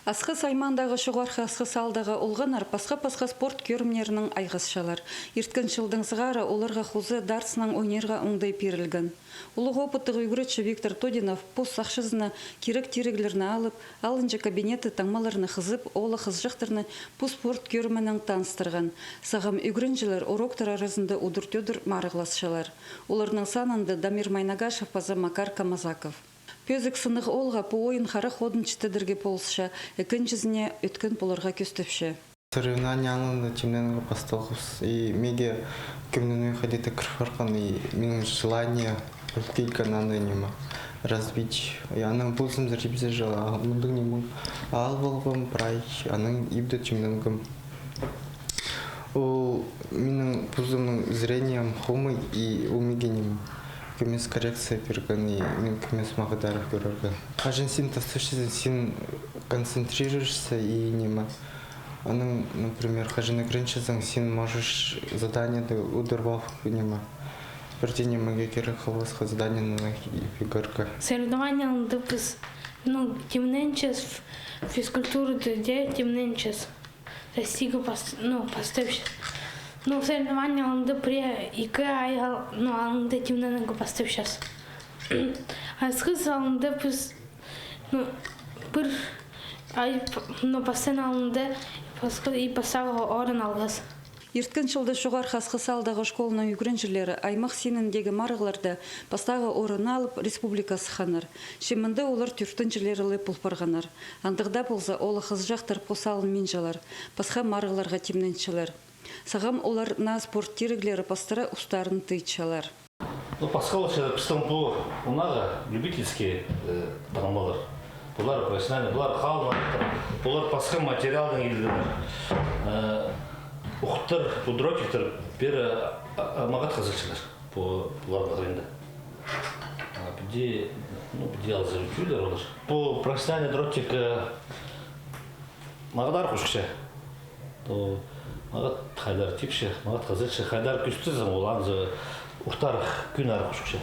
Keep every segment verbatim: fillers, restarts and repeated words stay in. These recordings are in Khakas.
Асхыс аймаандағы Чоғархы Асхыс аалдағы олғаннар пасха-пасха спорт кӧрімнерінең айғасчалар. Ирткен чылдаң сығара оларға хоза дартснаң ойнирға оңдай пирілген. Улуғ опыттығ ӱгретчі Виктор Тодинов пос ахчазына кирек тиріглерні алып, алынҷа кабинетте таңмаларны хызып, оолах-хызыҷахтарны пу спорт кӧрімінең таныстырған. Сағам ӱгренҷілер уроктар аразында удур-тӧдір марығласчалар. Оларның санында Дамир Майнагашев паза Макар Камазаков. Пӧзік сыннығ оолға пу ойын харах одын читедерге полысча, ікінҷізіне ӧткін поларға кӧстепче. Соревнование алнында тимненерге пасталғабыс. И меге кӧңніне хайди-да кір парған, и минің желание үлкейген аны ниме, развить. И анаң позым зребізі жыл мындың ниме ал полғам, прай, анаң ибде тимненгем. Ол минің позымның зрением хомай, и ол меге ниме, кӧмес коррекция пирген, и мин кӧмес мағат ары кӧрерге. Хаҷан син тастапчазың, син концентрируешься и ниме. Анаң, например, хаҷан ӱгренчезің, син можешь заданиеде удур полып, ниме, пірдее нимеге кирек халбасха заданиені ӱгренерге. Соревнование алнында піс, ну, тимненчес, физкультурада даа тимненчес. Расти ге пас-, ну, пастапча. Ну, соревнование алнында пірее-ікі ай ал-, ну, алнында тимненерге пастапчабыс. Асхыс алнында піс, ну, пір ай, п-, ну, пастаң алнында пасха-, и пастағы орын алғабыс. Ирткен чылда Чоғархы Асхыс аалдағы школаның ӱгренҷілері аймах синіндегі марығларда пастағы орын алып, республика сыхханнар. Че мында олар тӧртінҷілері ле пол парғаннар. Андағ даа полза, оолах-хызыҷахтар пос алынминчалар, пасха марығларға тимненчелер. Сағам олар наа спорт тиріглері пастыра устарын тыйчалар. Ну, пасха полча, пістің пу, мынағы, любительский, э, таңмалар. Пулар профессиональный, пулар халып артыр. Пулар пасха материалдаң иділділер. Э, ухтар, пу дротиктер пеер, а, а, мағат хазылчалар. Пу, пуларның хыринда. А, піди, ну, піди алза ӱтӱлер олар. Пу профессиональный дротик, э, мағат ары хушхча. О, мағат хайдар типче, мағат хазылча, хайдар кӱстезің, ол анзы ухтар кӱн ары хушхча.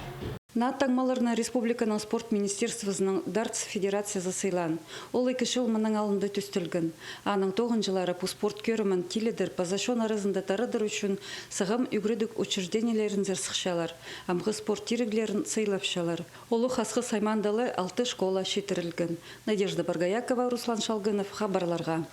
Наа таңмаларны республиканың спорт министерствозының дартс федерациязы сыйлаан. Ол ікі чыл мының алнында тӧстелген. Аның тоғынҷылары пу спорт кӧрімін тилідер паза чон аразында тарадыр ӱчӱн сағам ӱгредіг учреждениелерінзер сыхчалар, амғы спорт тиріглерін сыйлапчалар. Улуғ Асхыс аймаанда ла алты школа читірілген. Надежда Боргоякова, Руслан Шалгынов, хабарларға.